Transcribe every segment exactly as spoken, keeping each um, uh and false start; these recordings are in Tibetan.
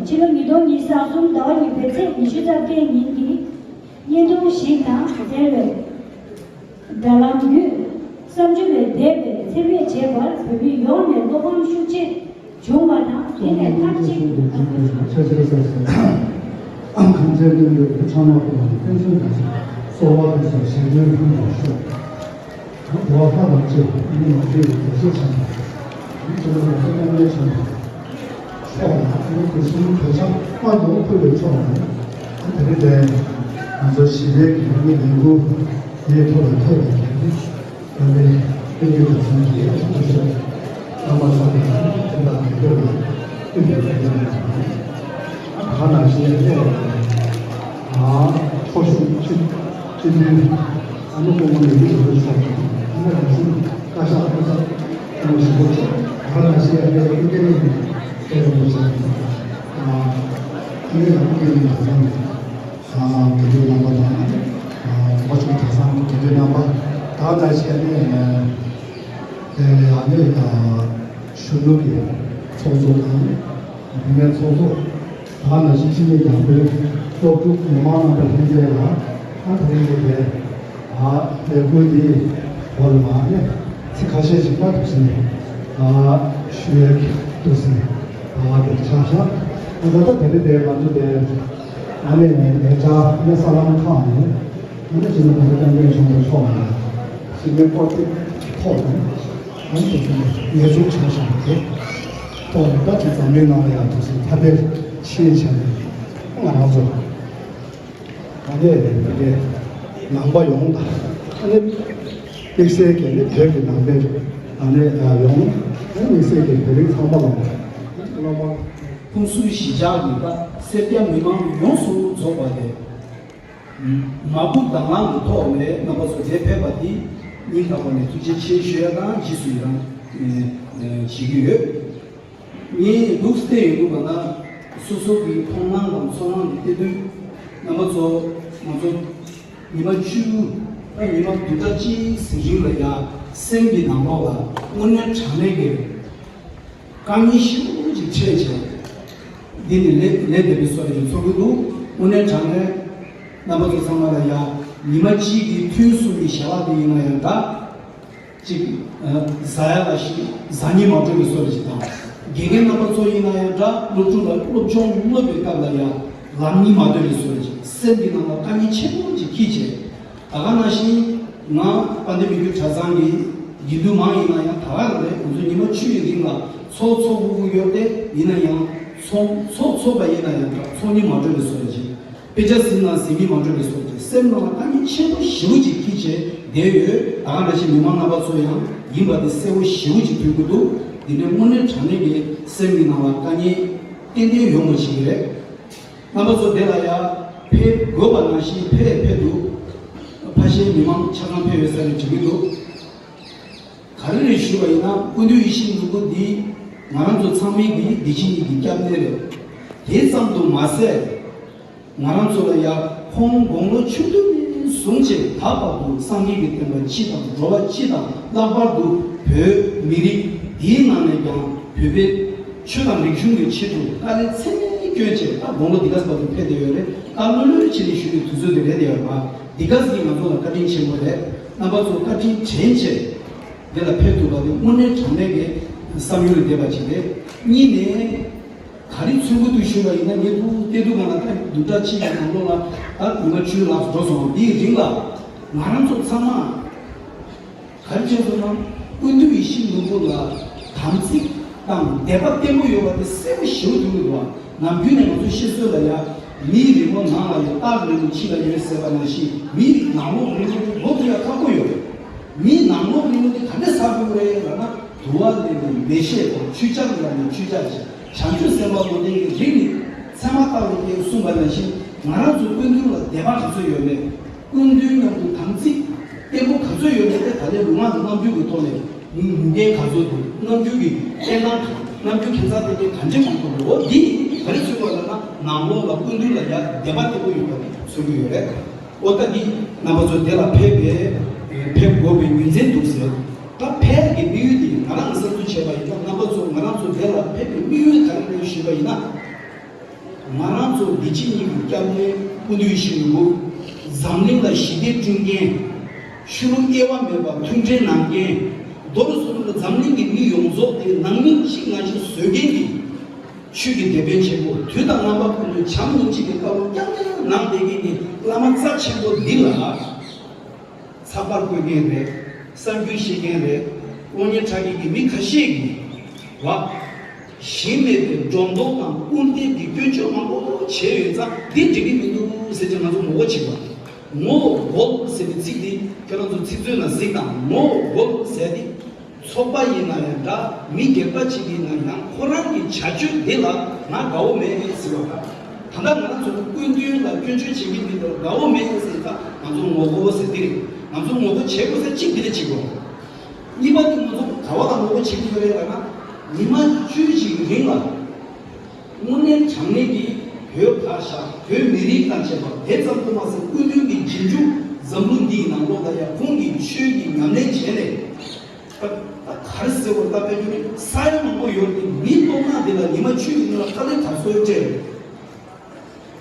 ཕྱི་ལོ་ཉིས་སྟོང་ཉི་ཤུ་རྩ་གསུམ་ཟླ་བ་གཉིས་པའི་ཚེས་ཉི་ཤུ་རྩ་བརྒྱད་ཉིན་གྱི་བརྙན་ཐུང་ཞིག་དང་འབྲེལ་བའི་དྲ་ལམ་བརྒྱུད་བསམ་བརྗོད་ལས་འདས་པའི་འཚེ་མེད་བྱེད་པར་བོད་མི་ཡོངས་ནས་བློ་ཕམ་ཤུགས་ཆེ་བྱུང་བ་དང་། དེ་ནས་མཐར་གཅིག་ཆེ་ཆེར་གསལ་གསལ། ཁམས་ཚན་མཉམ་འབྲེལ་བུ་ཕྲ་མ་ཕུ་ལ་ཕན་ཚུན་དང་གསོ་བ་དང་ཞལ་འདོན་ཕུལ་བར་ཤོག་འགྲོ་བ་ལྷ་དང་བཅས་པ་ཀུན་མ་འདྲེས་པའི་རྫོགས་ཆེན་ཆེན་པོ། ཡིད་ཀྱི་ལོ་ཙཱ་རྣམ་དབྱེ་ཆེན་པོ། ཕྱོགས་ལ་ཨ་ནི་དེ་བཞིན་གོས་ཆེན་དཔལ་དུ་ཕུལ་བའི་ཕྱོགས་ལ་ཨ་དེ་རིང་འདིར་ང་ཚོ་ཞི་བའི་གི་ལས་འགུལ་དེའི་ཐོག་ལ་ཐོད་པའི་གི་ཨ་ནི་ཀུན་གྱི་གོས་ཆེན་གྱི་ཨ་ནི་ཐུགས་སྲས་བླ་མ་ཚོ་གི་དེ་དང་མི་འདོད་ལ་ཀུན་གྱི་གོས་ཆེན་གྱི་ཨ་ནི་ཞི་བའི་གནས་པ་ཨ་ཁོ་ཤུགས་ཆུ་ཆུ་ཆུ། ཨ་ནུ་ཀོ་མོ་ནི་ཡིད་དུ་འོང་ཤོག་ཨ་ནུ་རང་བཞིན་བཀའ་ཤག་ཨ་ནུ་ས་ཨ་ནུ་ཞིག་པོ་ཆེ་ཨ་ནུ་ཞིག་ཨ་ནུ་ཀུན་ཀེ་ནི་ཀེ་རུ་མོ་ཆེ་ཨ་ནུ་ཡང་ཀུན་ཀེ་ནི་ལ་ཚང་ཨ་དགེ་འདུན་རྣམ་པ་དང་ཨ་ཨ་ཆུང་གྲྭ་ཚང་དགེ་འདུན་རྣམ་པ་ད་ལྟ་ཞིག་ཨ་ནུ་ཨ་ནུ་ཨ་གཞོན་ནུ་གི་ཚོགས་གཙོ་དང་བུད་མེད་ཚོགས་གཙོ། ད་ནང་བཞིན་ཕྱི་མི་རྒྱང་འབོད་སློབ་ཕྲུག་མི་མང་རྣམ་པ་ལྷན་རྒྱས་ལ་ཨ་ད་རིང་གི་དེ་ཨ་ལས་འགུལ་འདིའི་འོག་ལ་མ་ནས་ཚིག་ཁ་ཤས་ཤིག་མ་ཐུག་ཟིན་ཨ་ཞུ་ཡས་ཀྱི་འདུག་ཟིན་ཨ་དེ་ཆགས་ཤག་ཨ་ད་ལྟ་དེ་རིང་དེ་ང་ཚོ་དེ་ཨ་ནི་ལས་བྱ་ནས་ས་ལམ་ཁག་ནས་ཨ་ནི་ཅི་ན་ང་ཚོ་རྒྱང་འབོད་བྱུང་བའི་ཕྱོགས་ནས་ཞི་བའི་སྐོར་ཏེ་ཐོག་ནས། ཨ་ནི་ངལ་རྩོལ་བྱ་བཞིན་པ་དེ་ཐོག་ནས་ད་ཅིག་འཛམ་གླིང་ནང་ལ་ཡང་ཐུགས་སྲས་ཐ་དད་ཕྱིན་བྱས་ནས་ང་རང་ཚོ་ད་ལྟའི་དེ་གའི་ནང་པ་ཡོངས་དང་ཨ་ནི་དམིགས་བསལ་གྱི་ནི་བོད་ཀྱི་ནང་པའི་ཨ་ནི་ཡོངས་ཨ་ནི་དམིགས་བསལ་གྱི་བོད་རིགས་ཚང་མ་ལ་སློབ་མ་ཕུན་སུམ་བཞི་ཆར་གྱི་ད་སེར་སྐྱ་མི་མང་ཡོངས་སུ་རྫོགས་པ་དེ། མ་བུ་དང་བླངས་ཀྱི་ཐོག་ནས་རྣམ་པ་ཚོ་འདིར་ཕེབས་པ་འདི་སྙིང་ཐག་པ་ནས་ཐུགས་རྗེ་ཆེ་ཞུ་ཡ་དང་རྗེས་སུ་ཡི་རང་ཨེ་ཨེ་བྱེད་ཀྱི་ཡོད། ངས་འདུག་བལྟས་ཡོང་དུས་ག་ན་སོ་སོ་གི་མཐོང་སྣང་དང་ཚོར་སྣང་གི་བལྟས་དུས་རྣམ་པ་ཚོ་ང་ཚོ་ཉི་མ་བཅུ་ཨ་ཉི་མ་བདུན་ཕྲག་གཅིག་ཟིན་རིང་ལ་ཡ་སེམས་ཀྱི་ནང་ལོགས་ལ་དངོས་གནས་དྲང་གནས་ཀྱི་དཀའ་ངལ་ཞེ་པོ་ཅིག་འཕྲད་བྱས། འདི་ནི་ལས་ལས་འདས་པའི་བསོད་ནམས་ཀྱི་ཚོགས་ཀྱི་འདུག་དངོས་གནས་དྲང་གནས་རྣམ་པ་ཚོ་ཚང་མ་ལ་ཡ་ཉི་མ་གཅིག་གི་ཐུན་གསུམ་གྱི་ཞལ་ལག་དེ་ཡིན་ན་ཡང་འདྲ། གཅིག་ཟ་ཡ་ལ་ཞིག་ཟ་སྙིང་མ་འདོད་པའི་བསོད་ནམས་ཅིག་དང་། དགེ་རྒན་རྣམ་པ་ཚོ་ཡིན་ན་ཡང་འདྲ། སློབ་ཕྲུག་ལ་སློབ་སྦྱོང་སློབ་པའི་སྐབས་ལ་ཡ་ལབ་སྙིང་མ་འདོད་པའི་བསོད་ནམས་ཅིག་སེམས་ཀྱི་ནང་ལ་དཀའ་ངལ་ཆེན་པོ་ཅིག་འཁྱེར་བྱས། ད་ག་ནང་བཞིན་ང་དཔལ་ལྡན་མི་བསྐྱོད་གྲྭ་ཚང་གི་དགེ་འདུན་མང་ཡིན་ན་ཡང་ད་ག་རང་རེད། ང་ཚོ་ཉི་མ་བཅུ་ཡི་རིང་ལ་ཚོགས་ཚོགས་དགོས་ཀྱི་ཡོད་དེ་ཡིན་ན་ཡང་ཚོགས་ཚོགས་ཚོགས་པ་ཡིན་ན་ཡང་འདྲ། ཚོགས་སྙིང་མ་འདོད་པའི་བསོད་ནམས་ཅིག་དཔེ་ཆ་གཟིགས་ན་གཟིགས་མིན་མ་འདྲ་བའི་བཟོ་བྱས་སེམས་ནང་ལ་དཀའ་ངལ་ཆེན་པོ་ཞེ་པོ་ཅིག་འཁྱེར་བྱས་བསྡད་ཡོད། ད་ག་ནང་བཞིན་མི་མང་རྣམ་པ་ཚོ་ཡང་ཡིན་པ་དེ་གསལ་པོ་ཞེ་པོ་ཅིག་མཐོང་གི་འདུག་འདི་ནས་དངོས་གནས་དྲང་གནས་ཀྱི་སེམས་ཀྱི་ནང་ལ་དཀའ་ངལ་ཏན་ཏན་ཡོང་བ་ཞིག་རེད། རྣམ་པ་ཚོ་འདི་ལ་ཡང་ཕེབས་དགོས་པ་ནང་བཞིན་ཕེབས་ཕེབས་འདུག་ཕ་ཤེས་མི་མང་ཆ་ཚང་ཕེབས་ཡོད་ས་རེད་དྲན་གྱི་འདུག་ག་རེ་རེད་ཞུས་པ་ཡིན་ན་སྐུ་མདུན་ཡིད་བཞིན་ནོར་བུ་འདི་ང་རང་ཚོ་ཚང་མའི་གི་འདི་ཕྱི་གཉིས་ཀྱི་སྐྱབས་གནས་རེད། དེ་ཙམ་དུ་མ་ཟད། ང་རང་ཚོ་ལ་ཡང་ཁོང་དགུང་ལོ་ཆུང་དུས་ནས་བཟུང་བྱས་ད་བར་དུ་སངས་རྒྱས་ཀྱི་བསྟན་པ་སྤྱི་དང་འགྲོ་བ་སྤྱི་དང་ལྷག་པར་དུ་བོད་མི་རིགས་འདིའི་ནང་ནས་ཀྱང་བོད་པའི་ཆོས་དང་རིག་གཞུང་གི་ཆེད་དུ་དཀའ་ལས་ཚད་མེད་བསྐྱོན་བྱས་ད་དགུང་ལོ་འདི་ག་ཙམ་བར་དུ་ཕེབས་བསྡད་ཡོད་རེད། ད་ལྷོད་ལྷོད་བྱས་ནས་ཞུ་རྒྱུའི་དུས་ཚོད་དེ་རེད་དེ་ཡོད་མ་འདི་ག་ཙམ་གྱིས་ང་ཚོ་ལ་བཀའ་དྲིན་ཆེན་པོ་རེད། རྣམ་པ་ཚོ་བཀའ་དྲིན་དྲན་བྱས་འདི་ལ་ཕེབས་ཐུབ་པ་དེ་དངོས་གནས་དྲང་གནས་ཀྱི་བསམ་ཡུལ་ལས་འདས་པ་ཅིག་རེད། གཉིས་ནས། ག་རེ་མཚོན་གྱི་འདུག་ཞུས་པ་ཡིན་ན་ངས་ཐུགས་གཏད་དུས་གང་ལ་ད་བདུན་ཕྲག་གཅིག་གི་ནང་ལོགས་ལ་ད་ཉི་མ་བཅུ་ལྷག་འགྲོ་སོང་། འདིའི་རིང་ལ་ང་རང་ཚོ་ཚང་མ་ག་རེ་བྱས་སོང་ན་སྐུ་མདུན་ཡིད་བཞིན་ནོར་བུ་ལ་དམ་ཚིག་དང་དད་པ་བརྟན་པོ་ཡོད་པ་དེ་གསལ་པོ་ཞེ་པོ་མཐོང་གི་འདུག་ནམ་རྒྱུན་ནས་ང་ཚོ་བཤད་སྲོལ་ལ་ཡ་མིའི་རི་མོ་ནང་ལ་ཡོད་སྟག་རི་མོ་ཕྱི་ལ་ཡོད་ཟེར་བ་ནང་བཞིན་མིའི་ནང་ལོགས་རི་མོ་དེ་མགོ་ཐུག་ཡ་ཁག་པོ་ཡོད་རེད། མིའི་ནང་ལོགས་རི་མོ་དེ་ག་འདྲས་ཟ་དགོས་རེད་ལབ་ན། དུ་བ་ལས་ནས་མེ་ཤེས་དང་ཆུ་ལྕགས་ལས་ནས་ཆུ་ལྕགས་ཀྱི་བྱང་ཆུབ་སེམས་དཔའ་བློ་ལྡན་གྱི་རིགས་ནི་ཚད་མ་ལྟ་བུ་སྟེ་གསུངས་པ་ནང་བཞིན་ང་རང་ཚོ་སྐུ་མདུན་ལ་དད་པ་ག་ཚོད་ཡོད་མེད། སྐུ་མདུན་མཉམ་དུ་དམ་ཚིག་བརྟན་པོ་ག་ཚོད་ཡོད་མེད་དེ་ད་ལྟའི་ལུས་ངག་གི་རྣམ་འགྱུར་གྱི་ཐོག་ནས་མུ་མུ་གེ་ག་ཚོད་འདུག་རྣམ་འགྱུར་གྱི་བརྟན་སྟངས་དང་རྣམ་འགྱུར་ཁྱད་མཚར་དེ་གའི་ག་འདྲས་མང་པོ་འདུག་འོ་འདི་ག་རེ་མཚོན་པ་ལབ་ན་ནང་ལོགས་ལ་སྐུ་མདུན་ལ་ཡ་དད་པ་བརྟན་པོ་ཡོད་པ་དེ་མཚོན་གྱི་ཡོད་རེད། ཨོ་ད་འདི་རྣམ་པ་ཚོ་འདི་ལ་ཕེབས་པའི་ཕེབས་དགོས་པའི་ངོས་འཛིན་འདུག་ཟེར། ད་ཕེབས་ཀྱི་དམིགས་ཡུལ་འདི་ང་རང་གསར་འཛུགས་བྱས་པ་ཡིན་ན་རྣམ་པ་ཚོ་ང་རང་ཚོ་འདི་ལ་ཕེབས་པའི་དམིགས་ཡུལ་ག་རེ་རེད་ཞུས་པ་ཡིན་ན། ང་རང་ཚོ་འདི་ཕྱི་གཉིས་ཀྱི་སྐྱབས་གནས་སྐུ་མདུན་ཞིག་ཡོད། འཛམ་གླིང་ལ་ཞི་བདེ་བསྐྲུན་མཁན། ཕྱི་རུ་དབྱེ་བ་མེད་པར་མཐུན་སྒྲིལ་གནང་མཁན། མདོར་བསྡུས་ན་འཛམ་གླིང་གི་མི་ཡོངས་རྫོགས་དེ་ནང་མི་གཅིག་ནང་བཞིན་བཟོ་མཁན་གྱི། ཆོས་ཀྱི་དེད་དཔོན་ཆེན་པོ། དུས་དང་རྣམ་པ་ཀུན་ཏུ་བྱམས་སྙིང་རྗེ་གི་བཀའ་སློབ་རྐྱང་རྐྱང་གནང་བསྡད་མཁན་གྱི་བླ་མ་རྩ་ཆེན་པོ་འདི་ལ། ཚགས་པར་བཀོད་མཁན་རེད། གསར་འགྱུར་བཤད་མཁན་རེད། གློག་བརྙན་འཁྲབ་མཁན་གྱི་མི་ཁ་ཤས་ཀྱིས། བ། གཞི་མེད་པའི་སྒྲོ་འདོགས་དང་སྐུར་འདེབས་ཀྱི་སྐྱོན་བརྗོད་མང་པོ་བྱས་ཡོད་ཙང་འདི་འགྲིག་གི་མི་འདུག་ཟེར་གྱི་ང་ཚོ་ངོ་རྒོལ་བྱེད་པ། ངོ་རྒོལ་ཟེར་བའི་ཚིག་འདི་ཁྱེད་རང་ཚོ་ཚིག་མཛོད་ནང་གཟིགས་དང་། ངོ་རྒོལ་ཟེར་ཏེ། ཚོགས་པ་ཡིན་ན་ཡང་འདྲ། མི་སྒེར་པ་གཅིག་ཡིན་ན་ཡང་ཁོ་རང་གི་བྱ་སྤྱོད་འདི་ལ་ང་དགའ་བོ་མེད་ཟེར་བ་དང་། ད་ལྟ་ང་རང་ཚོ་ནི་སྐུ་མདུན་ལ་སྐྱོན་བརྗོད་བྱེད་ཀྱི་མི་འདུག་དགའ་བོ་མེད་ཟེར་ད་ང་ཚོ་ངོ་རྒོལ་ཟེར་འདི་རེད། ང་ཚོ་ངོ་རྒོལ་བྱེད་དགོས་ས་གཅིག་འདི་ལ་བྱེད་དགོས། གཉིས་པ་དེ་ང་ཚོ་ག་བ་ལ་ངོ་རྒོལ་བྱེད་ཀྱི་ཡོད་རེད་ལབ་ན། ཉི་མ་བཅུ་གཅིག་རིང་ལ་དངོས་གནས་དྲང་གནས་ཀྱི་བོད་ཁ་ཤ་བོད་མི་རིགས་དང་བཅས་པ་དེ་ཙམ་དུ་མ་ཟད་སྐུ་མདུན་གྱི་རྗེས་འཇུག་འཛམ་གླིང་འདིའི་ནང་ལོགས་ལ་ཡང་ཁོང་གིས་ཆོས་ཀྱི་ཉམས་ལེན་བྱས་ནས། ད་ད་ག་རེ་ཟེར་བ་ད་དཔེ་བརྗོད་ནི་ས་ཡ་མང་པོ་ཡོད་དེ་མི་སྟོང་ཕྲག་འདི་ལ་ཉི་མ་བཅུ་ཡི་སྔོན་ལ་དཀའ་ལས་ག་ཚོད་སྤྲད།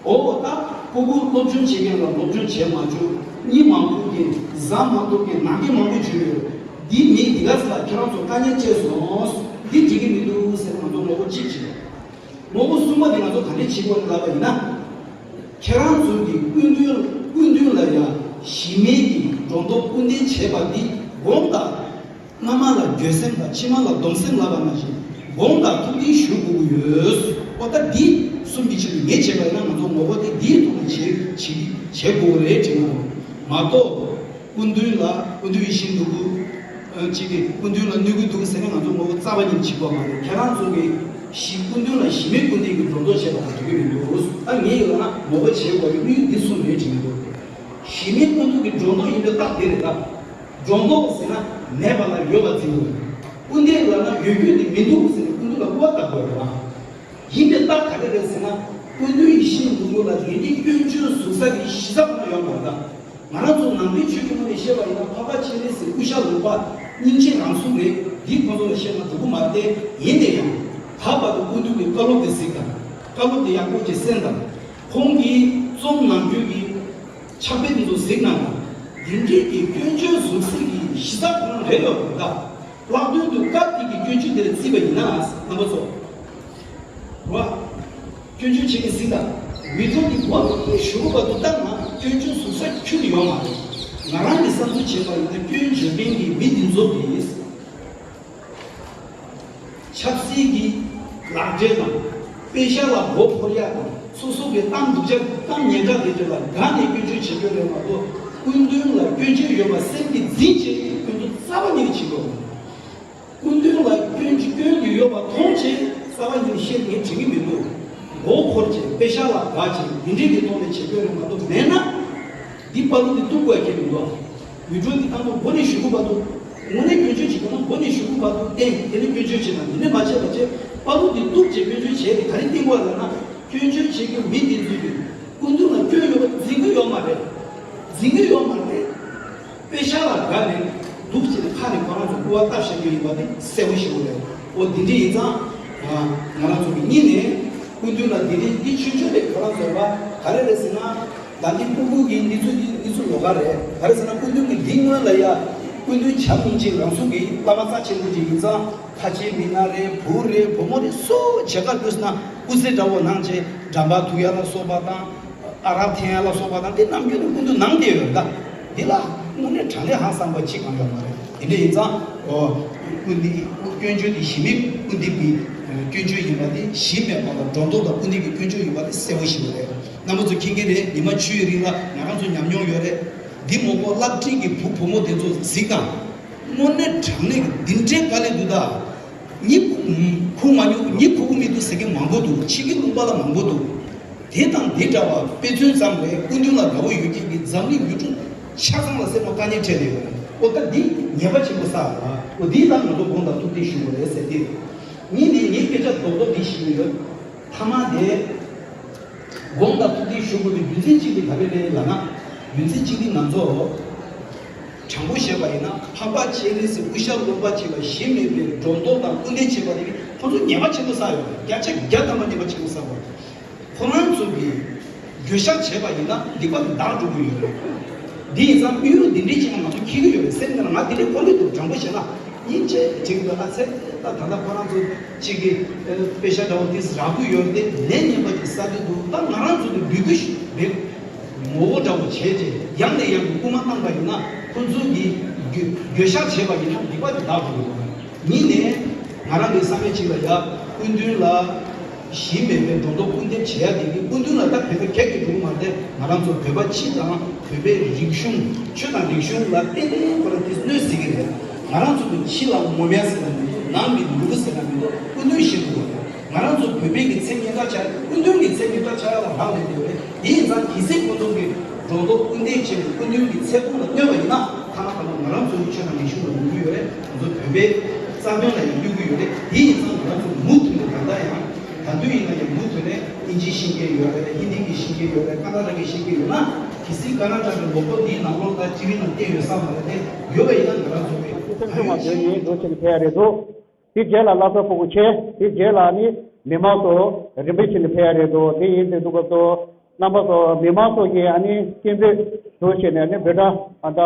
འོ་ད་ཕྲུ་གུ་སློབ་སྦྱོང་བྱེད་མཁན་ལ་སློབ་སྦྱོང་བྱེད་མ་བཅུག་གཉིད་མ་ཁུག་གི་བཟའ་མ་ཐུབ་ཀྱི་ནང་གི་མང་པོ་བྱུང་ཡོད། འདི་མི་འདི་ག་ས་ལ་ཁྱེད་རང་ཚོ་དཀའ་ངལ་སྤྲད་སོང་། འདི་འགྲིག་གི་མི་འདུག་ཟེར་ང་ཚོ་ངོ་རྒོལ་གཅིག་བྱེད། ངོ་རྒོལ་གསུམ་པ་དེ་ང་ཚོ་ག་འདྲས་བྱེད་དགོས་རེད་ལབ་པ་ཡིན་ན། ཁྱེད་རང་ཚོ་གི་སྐུ་མདུན་སྐུ་མདུན་ལ་ཡང་གཞི་མེད་ཀྱི་སྒྲོ་འདོགས་སྐུར་འདེབས་བྱས་པ་འདི་དགོངས་དག་སྔ་མ་ལ་འགྱོད་སེམས་དང་ཕྱི་མ་ལ་སྡོམ་སེམས་ལབ་པ་ནང་བཞིན་དགོངས་དག་ཐུགས་བདེན་ཞུ་དགོས་ཀྱི་ཡོད། ཨོ་ད་འདི་གསུམ་གྱི་ཆེད་དུ་ངས་བྱས་པ་ཡིན་ན་ང་ཚོ་ངོ་རྒོལ་དེ་འདིའི་ཐོག་ནས་བྱེད་བྱེད་བྱེད་དགོས་རེད་དྲན་གྱི་འདུག་མ་གཏོགས། སྐུ་མདུན་ལ་སྐུ་མདུན་ཡིད་བཞིན་ནོར་བུ། ཨ་གཅིག་གིས་སྐུ་མདུན་ལ་གནོད་ཀྱི་འདུག་ཟེར་ནས་ང་ཚོ་ངོ་རྒོལ་རྩ་བ་ཉིད་ནས་བྱེད་དགོས་མ་རེད། ཁྱེད་རང་ཚོ་གིས་གཞི་སྐུ་མདུན་ལ་གཞི་མེད་སྐུར་འདེབས་ཀྱི་སྒྲོ་འདོགས་བཤད་པ་དང་འགྲིག་གི་མི་འདུག་ད་ངས་ཡིན་ན་ངོ་རྒོལ་བྱེད་དགོས་པའི་དམིགས་ཡུལ་འདི་གསུམ་རེད་དྲན་གྱི་འདུག་གཞི་མེད་སྐུར་འདེབས་ཀྱི་སྒྲོ་འདོགས་ཡིན་པའི་རྟགས་འདི་རེད་ད། སྒྲོ་འདོགས་ཟེར་ན་མེད་པ་ལ་ཡོད་པ་འཛིན་དགོས། སྐུར་འདེབས་ལབ་ན་ཡོད་རྒྱུ་དེ་མི་འདུག་ཟེར་ནས་སྐུ་མདུན་ལ་སྐུར་བ་བཏབ་དགོས་རེད་བ། ཡིན་པའི་རྟགས་ག་རེ་རེད་ཟེར་ན། སྐུ་མདུན་ཡིད་བཞིན་ནོར་བུ་ལ་འདི་འདྲའི་སྐྱོན་བརྗོད་ཟུར་ཟ་གི་གཞི་རྩ་ཁོ་ན་ཡོད་མ་རེད་ད། ང་རང་ཚོ་ནང་པའི་ཆོས་ཀྱི་ངོས་ནས་བཤད་པ་ཡིན་ན་འཕགས་པ་སྤྱན་རས་གཟིགས་སྐུ་ཤ་ལོག་པ་སྙིང་རྗེ་རང་གཟུགས་རེད། འདི་ཁོང་ཚོ་ལ་བཤད་ན་འགྲིག་གི་མ་རེད་དེ། ཡིན་ན་ཡང་ད་བར་དུ་སྐུ་མདུན་གྱི་བཀའ་སློབ་དེ་གཟིགས་དང་། བཀའ་སློབ་དེ་ཡག་པོ་ཅིག་གསན་དང་། ཁོང་གིས་རྩོམ་ནང་བརྗོད་ཀྱི་ཕྱག་དཔེ་དེ་ཚོ་གཟིགས་གནང་དང་། འདི་འདྲའི་གི་སྐྱོན་བརྗོད་ཟུར་ཟ་གི་གཞི་རྩ་ཁོ་ན་རེད་ཡོད་རེད་ད། ལྷག་དོན་དུ་སྐབས་དེ་གི་སྐྱོན་བརྗོད་དེར་བརྩིས་པ་ཡིན་ན་རྣམ་པ་ཚོ། རེད་བ། སྐྱོན་བརྗོད་བྱེད་མཁན་ཟིན་དང་། འུད་སྒྲོག་གི་མགོ་ནས་ཞུ་གི་བར་དུ་བཏང་ན་སྐྱོན་བརྗོད་ཟུར་ཟ་ཁྱོན་ནས་ཡོད་མ་རེད། ང་རང་གི་བསམ་ཚུལ་བྱས་པ་ཡིན་ན་སྐྱོན་བརྗོད་མཁན་གྱི་མི་འདི་ཚོ་གིས་ཆབ་སྲིད་ཀྱི་ལག་འབྲེལ་དང་། པེ་ཤ་ལ་མགོ་འཁོར་ཡག་དང་། སོ་སོ་གི་གཏམ་སྡུག་ཅག་གཏམ་ཉན་དྲག་དེ་ཚོ་ལ་དགའ་ནས་སྐྱོན་བརྗོད་བྱེད་རྒྱུ་རེད་མ་གཏོགས། སྐུ་མདུན་ལ་སྐྱོན་བརྗོད་ཡོད་པ་སེམས་ཀྱིས་འཛིན་བྱས་སྐྱོན་བརྗོད་རྩ་བ་ཉིད་ནས་བྱེད་དགོས། སྐུ་མདུན་ལ་སྐྱོན་གྱི་སྐྱོན་གྱི་ཡོད་པ་མཐོང་བྱས་རྩ་བ་ཉིད་ནས་བཤད་ངས་དྲན་གྱི་མི་འདུག་མགོ་འཁོར་བྱས་པེ་ཤ་ལ་དགའ་བྱས་འདི་འདྲའི་གི་ཐོག་ནས་བྱེད་དགོས་རེད་མ་གཏོགས་མེད་ན། འདི་པ་ལུ་འདི་གཏུག་དགོས་ཀྱི་མི་འདུག་འུད་སྒྲོག་འདི་བཏང་ན་མགོ་ནས་ཞུ་དགོས་པ་འདུག་དངོས་གནས་སྐྱོན་བརྗོད་བྱེད་དགོས་ན་མགོ་ནས་ཞུ་དགོས་པ་འདུག་བསྟན་དེ་ནས་སྐྱོན་བརྗོད་བྱེད་དང་འདི་ནས་མ་བྱས་པ་བྱས་པ་ལུ་འདི་གཏུག་བྱས་སྐྱོན་བརྗོད་བྱས་ཏེ་ག་རེ་བསྟན་དགོས་ལབ་ན། སྐྱོན་བརྗོད་བྱེད་ཀྱི་མི་འདི་ཚོས་ཀྱི་སྐུ་མདུན་ལ་སྐྱོན་ཡོད་པ་འཛིན་གྱི་ཡོད་མ་རེད། འཛིན་གྱི་ཡོད་མ་རེད། པེ་ཤ་ལ་དགའ་ནས་འདུག་ཅེས་ཁ་ནས་ཁོ་རང་ཚོ་སྐུར་བ་བཏབ་བཞག་རྒྱུ་ཡིན་པ་དེ་གསལ་པོ་ཞེ་པོ་རེད། འོ་འདི་འདྲ་ཡིན་ཙང་། ང་རང་ཚོ་གི་གཉིས་ནས་སྐུ་མདུན་ལ་འདི་འདྲ་འདི་ཆོས་ཆོས་རེད། ཁོ་རང་ཚོ་ལ་ག་རེ་རེད་ཟེར་ན། ད་འདི་སྤུ་གུ་གི་འདི་ཚོ་འདི་འདི་ཚོ་ལོགས་ཀ་རེད། ག་རེ་ཟེར་ན་སྐུ་མདུན་གི་འདི་སྔོན་ལ་ཡ། སྐུ་མདུན་བྱམས་སྙིང་རྗེ་རང་གཟུགས་ཀྱི་བླ་མ་རྩ་ཆེན་པོ་ཅིག་ཡིན་ཙང་། ཁ་ཆེ་མི་ན་རེད། བུ་རེད། བུ་མོ་རེད། སུ་བྱེད་ག་ལུས་ན་སྐུ་ཚེ་འདྲ་བོ་གནང་བྱས་འགྲམ་པ་ཐུག་ཡ་ལ་སོགས་པ་དང་། ཨ་རག་འཐེན་ཡ་ལ་སོགས་པ་དང་འདི་ནམ་རྒྱུན་ནས་སྐུ་མདུན་གནང་བསྡད་ཡོད་ད། འདི་ལ་དངོས་གནས་དྲང་གནས་ཧང་སངས་པ་ཅིག་གང་ཡོད་མ་རེད། དེ་འདྲ་ཡིན་ཙང་། ཨོ། སྐུ་འདི་སྐྱོན་བརྗོད་འདི་གཞི་མེད་སྐུར་འདེབས་ཀྱི་སྐྱོན་བརྗོད་ཡིན་པ་དེ་གཞི་མེད་པ་ལ་སྒྲོ་འདོགས་དང་སྐུར་འདེབས་ཀྱི་སྐྱོན་བརྗོད་ཡིན་པ་དེ་གསལ་པོ་ཞིག་རེད། རྣམ་པ་ཚོ་མཁྱེན་གྱི་རེད། ཉི་མ་བཅུའི་རིང་ལ་ང་རང་ཚོ་ཉམས་མྱོང་ཡོད་རེད། འདི་མོ་ཀོ་བསླབ་ཁྲིད་ཀྱི་བུ་བུ་མོ་དེ་ཚོ་གཟིགས་དང་། དངོས་གནས་དྲང་གནས་ཀྱི་འདི་འདྲའི་དཀའ་ལས་འདུག་ད། གཉིད་ཁུག་མ་མྱོང་། གཉིད་ཁུག་གི་མི་འདུག་ཟེར་མཁན་མང་པོ་འདུག་ཕྱི་གི་ལུང་པ་ལ་མང་པོ་འདུག་དེ་དང་དེ་འདྲ་བ་དཔེ་མཚོན་ཙམ་རེད། སྐུ་མདུན་ལ་དགའ་བོ་ཡོད་མཁན་གྱི་འཛམ་གླིང་ཡུལ་གྲུ་ཆ་ཚང་ལ་སེམས་པ་དཀའ་ངལ་འཕྲད་བསྡད་ཡོད་རེད། ཨོ་ད་འདི་ཉེས་པ་ཆེན་པོ་བསགས་ཡོད་རེད། ཨོ་འདི་ལ་ང་ཚོ་དགོངས་དག་ཐུགས་བདེ་ཞུ་དགོས་རེད་ཟེར་ཏེ། གཉིས་ནས་ངའི་སྐད་ཆ་རྡོག་རྡོག་འདི་ཞིག་ཡོད། ཐ་མ་དེ། དགོངས་དག་ཐུགས་བདེ་ཞུ་དགོས་པའི་རྒྱུ་མཚན་གཅིག་དེ་ག་རེ་རེད་ལབ་ན། རྒྱུ་མཚན་གཅིག་དེ་ང་ཚོ། དྲང་པོ་བཤད་པ་ཡིན་ན་འཕགས་པ་སྤྱན་རས་གཟིགས་སྐུ་ཤ་རློན་པ་ཅིག་ལ་གཞི་མེད་པའི་སྒྲོ་འདོགས་དང་སྐུར་འདེབས་བྱས་པ་དེ་ཁོ་ཚོ་ཉེས་པ་ཆེན་པོ་བསགས་ཡོད་རེད། བརྒྱ་ཆ་བརྒྱ་ཐམ་པ་ཉེས་པ་ཆེན་པོ་བསགས་པ་རེད། ཁོ་རང་ཚོ་གིས་འགྱོད་བཤགས་བྱས་པ་ཡིན་ན་སྡིག་པ་དེ་འདག་འགྲོ་གི་ཡོད་རེད། འདི་ཡིན་ཙང་དབུས་གཡོག་འདི་འདྲའི་ཅིག་ང་ཚོ་འཁྱེར་གི་ཡོད་རེད། སེམས་ནང་ང་འདི་འདྲའི་གོ་ལོག་འདུག་དྲང་པོ་བཤད་ན་ཡིན་ཅེས་བྱེད་ཀྱི་འདུག་ཨ་ཚེ་ད་ད་ལྟ་ཁོ་རང་ཚོ་གཅིག་གིས་ཨ་དཔེ་ཤ་འདྲ་བོ་དེ་རག་གི་ཡོད་དེ་ལན་ཉན་པ་ཅིག་ས་གི་འདུག་ད་ང་རང་ཚོ་གི་འབོད་སྐུལ་ཞིག་འབད་ངོ་བོ་འདྲ་བོ་བྱས་རྗེས་ཡང་ནས་ཡང་དུ་སྐུལ་མ་བཏང་པ་ཡིན་ན་ཁོ་ཚོ་གིས་འགྱོད་འགྱོད་བཤགས་བྱས་པ་ཡིན་ན་སྡིག་པ་དེ་འདག་འགྲོ་གི་འདུག་གཉིས་ནས་ང་རང་གི་བསམ་ཡས་གཅིག་ལ་ཡ་སྐུ་མདུན་ལ་གཞི་མེད་པའི་སྒྲོ་འདོགས་སྐུར་འདེབས་བྱེད་ཡ་དེ་གི་སྐུ་མདུན་ལ་ད་བོད་པ་གེགས་ཀྱི་འགྲོ་གི་མ་རེད། ང་རང་ཚོ་བོད་པ་སྤྱི་དང་བོད་པའི་རིག་གཞུང་ཆོས་དང་རིག་གཞུང་ལ་ཏན་ཏན་ཁོ་རང་དེ་གནོད་སྲིད་ཀྱི་རེད། ང་རང་ཚོ་གི་ཕྱི་ལ་ངོམ་ཡ་ཟེར་ན་མི་འདུག་ནང་གི་ལུག་ཟེར་ན་མི་འདུག་སྐུ་མདུན་ཞིག་འདུག་ང་རང་ཚོ་བོད་པའི་གི་མཚན་ཉིད་ལ་ཆགས་སྐུ་མདུན་གྱི་མཚན་ཉིད་ལ་ཆགས་ཡ་ལ་རག་ལས་ཡོད་རེད། དེ་ཡིན་ཙང་གལ་སྲིད་ཁོ་ཚོ་གི་སྒྲོ་འདོགས་སྐུར་འདེབས་བྱས་ནས་སྐུ་མདུན་གྱི་ཚེ་ཕུགས་ལ་གནོད་པ་ཡིན་ན་ཐ་ན་ཐ་ན་ང་རང་ཚོའི་ཆོས་དང་རིག་གཞུང་ལ་གནོད་ཀྱི་ཡོད་རེད། ང་ཚོ་བོད་པའི་རྩ་དོན་ལ་ཡང་གནོད་ཀྱི་ཡོད་རེད། དེ་ཡིན་ཙང་ང་རང་ཚོ་མུ་མཐུད་ནས་ད་ལྟ་ཡང་ད་དུང་ཡིན་ན་ཡང་མུ་མཐུད་ནས་ཨིན་ཇི་ཤེས་མཁན་ཡོད་རེད། ཧིན་དི་གི་ཤེས་མཁན་ཡོད་རེད། ཀ་ན་ཌ་གི་ཤེས་མཁན་ཡོད་ན་གལ་སྲིད་ཀ་ན་ཌ་གི་ལོ་ཀོ་འདིའི་ནང་ལོགས་ད་ཊི་ཝི་ནང་བསྟན་ཡོད་ས་མ་རེད་དེ། ཡོད་པ་ཡིན་ན་ང་རང་ཚོ་གི་ད་ཡོད་ཤེས་ཡོད་ཅིག་ཕེ་རེད་འདུག་དེ་རྗེས་ལ་བླ་གཟའ་ཕུར་བུ་ཆེ། དེ་རྗེས་ལ་ནི་མི་མང་ཚོ་རིམ་པས་བྱས་ནས་ཕེབས་ཡ་རེད་འདུག་དེ་ཡིན་དུས་འདུག་ག་ཚོ་རྣམ་པ་ཚོ་མི་མང་ཚོ་གིས་ཨ་ནི་སྐད་འབོད་འདུག་བྱས་ནས་ཨ་ནི་འབོད་སྒྲ་ཨ་ད་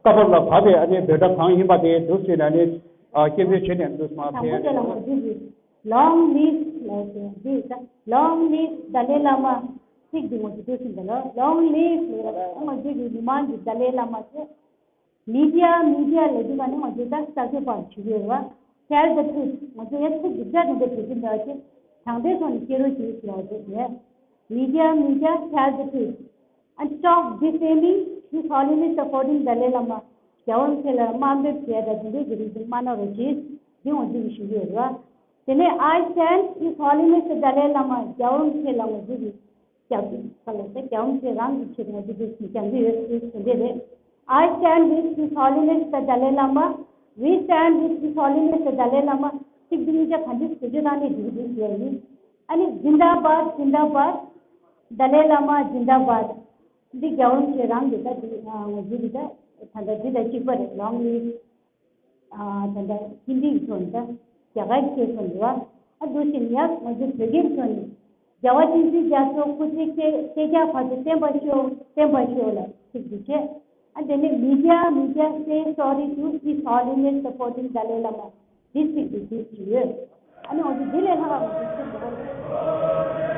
ཀ་བར་ལ་བབས་པའི་ཨ་ནི་འབོད་སྒྲ་གང་ཡིན་པ་དེ་འདུག་བྱས་ནས་ཨ་ནི་སྐད་འབོད་བྱས་ནས་འདུག་མ་དང་པོ་ཕེབས་དེ་ལ་ཡ་ང་ཚོས་ཀྱི་Long live ལབ་ཟེར་འདི་ད་Long live Dalai Lama ཚིག་འདི་ངོ་ཚོས་འདུག་ཟིན་པ་ལ་Long live ལབ་ཡ་ང་ཚོས་ཀྱི་མི་མང་གི་Dalai Lama ཚོ། མི་ཌི་ཡ་མི་ཌི་ཡ་ལབ་དུས་ཀ་ནི་ང་ཚོས་ད་གསར་འགོད་པར་ཞུ་གི་ཡོད་རེད་བ། Tell the truth ང་ཚོས་ཡ་ཚིག་སྒྲིག་ཆ་དེ་འདྲ་བྲིས་ཀྱི་འདུག་ཅེས་དྲང་བདེན་ཐོག་ནས་བཤད་རོགས་ཞུ་ཞེས་པ་རེད། མི་ཌི་ཡ་མི་ཌི་ཡ་tell the truth and stop defaming His Holiness the fourteenth Dalai Lama རྒྱལ་བ་རིན་པོ་ཆེ་ལ་དམའ་འབེབས་བྱས་དང་དེ་འདྲའི་གི་རིགས་དེ་མ་གནང་རོགས་ཞེས་འདི་ང་ཚོས་ཞུ་གི་ཡོད་རེད་བ། དེ་ནས་I stand His Holiness the Dalai Lama རྒྱལ་བ་རིན་པོ་ཆེ་ལ་ང་ཚོས་ཀྱི་རྒྱབ་ཀྱི་ཁ་ལ་ཟེར་རྒྱལ་བ་རིན་པོ་ཆེ་རང་གི་ཆེད་དུ་ང་ཚོ་འདི་ཞིག་སྦྱང་གི་ཡོད་ཅེས་དེ་འདྲས་རེད། I stand with His Holiness the Dalai Lama. We stand with His Holiness the Dalai Lama. ཚིག་འདི་གཉིས་ཆ་ག་འདྲས་བེད་སྤྱོད་བཏང་ནས་འགྲིག་གི་འདུག་ཟེར་ཡ་ཡིན། ཨ་ནི་Zindabad Zindabad Dalai Lama Zindabad. འདི་རྒྱལ་བ་རིན་པོ་ཆེ་རང་གི་ད་འདི་ང་ཚོ་འདི་ད་ད་ལྟ་འདི་དང་གཅིག་པ་རེད། Long live ཨ་ད་ལྟ་ཧིན་དིའི་ཐོག་ནས་ད་རྒྱ་གར་སྐད་ཐོག་ནས་རེད་བ། ཨ་འདུག་སེ་ཡ་ང་ཚོ་བོད་སྐད་ཐོག་ནས་རྒྱལ་བ་བསྟན་འཛིན་རྒྱ་མཚོ་སྐུ་ཚེ་བསྐལ་བསྐལ་བརྒྱར་བར་དུ་བརྟན་པར་ཤོག་བརྟན་པར་ཤོག་ལ་ཚིག་འདི་བྱས། ཨ་དེ་ནས་མི་ཌི་ཡ་མི་ཌི་ཡ་say sorry to His Holiness the fourteenth Dalai Lama. འདི་ཚིག་འདི་བྲིས་ཡོད། ཨ་ནི་ང་ཚོ་འདི་ལས་ལྷག་པ་ང་ཚོ་ཚིག་འདི་ག་རེད།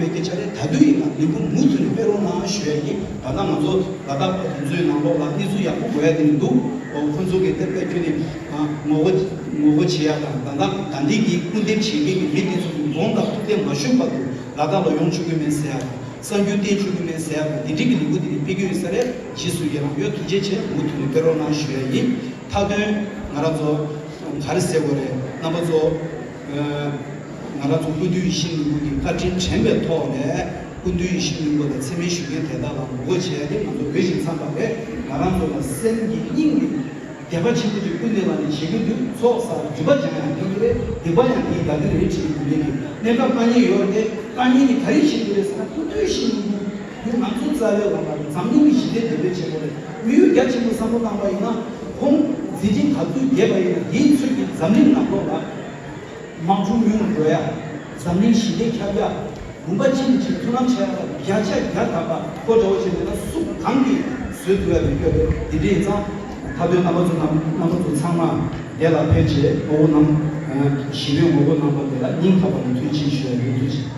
སྐད་ཆ་རེད། ད་དུང་ཡིན་ན་ལས་འགུལ་མུ་མཐུད་ནས་སྤེལ་རོགས་གནང་ཞུ་ཡ་ཡིན། ད་ལྟ་ང་ཚོ་ལ་དྭགས་པ་དེ་ཚོའི་ནང་ལོགས་ལ་གནས་ཚུལ་ཡག་པོ་འགོ་ཡ་དེ་མི་འདུག་ཨོ་ཁོ་ཚོ་གི་དེ་དཔེ་ཁྱོན་ནས་ངོ་རྒོལ་ངོ་རྒོལ་བྱེད་ཡ་དང་། ད་ལྟ་དགའ་ལྡན་གྱི་སྐུར་འདེབས་བྱེད་མཁན་གྱི་མི་དེ་ཚོ་གི་དགོངས་དག་ཐུགས་གཏན་མ་ཞུགས་བར་དུ་ལ་དྭགས་ལ་ཡོང་ཆོག་གི་མེད་ཟེར་ཡ་དང་། གསར་འགྱུར་བལྟས་ཆོག་གི་མེད་ཟེར་ཡ་དང་། དེ་འགྲིག་གི་ལས་འགུལ་དེ་རིགས་སྤེལ་གྱི་ཡོད་ས་རེད། རྗེས་སུ་ཡི་རང་ཡོད། ཐུགས་རྗེ་ཆེ། མུ་མཐུད་ནས་སྤེལ་རོགས་གནང་ཞུ་ཡ་ཡིན། མཐའ་དོན་ང་རང་ཚོ་ག་རེ་ཟེར་དགོས་རེད། རྣམ་པ་ཚོ། ང་རང་ཚོ་སྐུ་མདུན་ཡིད་བཞིན་ནོར་བུ་གི་བཀའ་དྲིན་དྲན་པའི་ཐོག་ནས། སྐུ་མདུན་ཡིད་བཞིན་ནོར་བུ་ལ་མཚན་སྨད་ཞུ་མཁན་དེ་དག་ལ་ངོ་རྒོལ་བྱེད་ཡ་དེ་ང་ཚོ་བོད་ཞིག་འཚམས་པ་རེད། ང་རང་ཚོ་ལ་སེམས་ཀྱི་སྙིང་ནས་དད་པ་ཆེན་པོ་ཅིག་ཀུན་ནས་ལ་ནས་བྱེད་ཀྱི་འདུག་ཚོགས་བསགས་སྒྲིབ་པ་སྦྱང་ཡ་དེ་གི་རེད། སྡིག་པ་ཡང་དེའི་བདག་གི་རེད་བྱེད་ཀྱི་འདུག་ནས་གནས་སྐབས་དཀའ་ངལ་ཡོད་རེད། དེ་དཀའ་ངལ་གྱི་ག་རེ་བྱེད་ཀྱི་རེད་ཟེར་ན། སྐུ་མདུན་ཡིད་བཞིན་ནོར་བུ་ཡང་ང་ཚོ་རྩ་བའི་ལམ་ལ་འཛམ་གླིང་གི་ཞི་བདེ་དེ་བེད་སྤྱད་པ་རེད། མི་ཡུལ་རྒྱ་ཆེན་པོ་བསམ་བློ་བཏང་པ་ཡིན་ན། ཁོང་མཛད་འཕྲིན་ག་ཚོད་རྒྱས་པ་ཡིན་ན་དེའི་ཚོད་ཀྱིས་འཛམ་གླིང་ནང་ལོགས་ལ། དམག་འཁྲུག་ཉུང་རུ་འགྲོ་ཡ། འཛམ་གླིང་ཞི་བདེ་ཁྱབ་ཡ། ལུང་པ་གཅིག་ནས་གཅིག་མཐུན་ལམ་བྱས་ཡ་ལ་བརྒྱ་ཆ་བརྒྱ་ཐམ་པ་ཁོ་འདྲ་བོ་བྱས་ནས་ན་སུ་གང་གིས་བཟོད་ཐུབ་ཡ་མི་སྐྱོ་རེད། དེ་འདྲ་ཡིན་ཙང་། མཐའ་དོན་རྣམ་པ་ཚོ་རྣམ་རྣམ་པ་ཚོ་ཚང་མ་བདེ་ལ་ཕེབས་བྱས་ངོ་རྒོལ་གནང་། ཞི་བའི་ངོ་རྒོལ་གནང་པ་དེ་ལ་སྙིང་ཐག་པ་ནས་ཐུགས་རྗེ་ཆེ་ཞུ་ཡ་ཡོད། ཐུགས་རྗེ་ཆེ།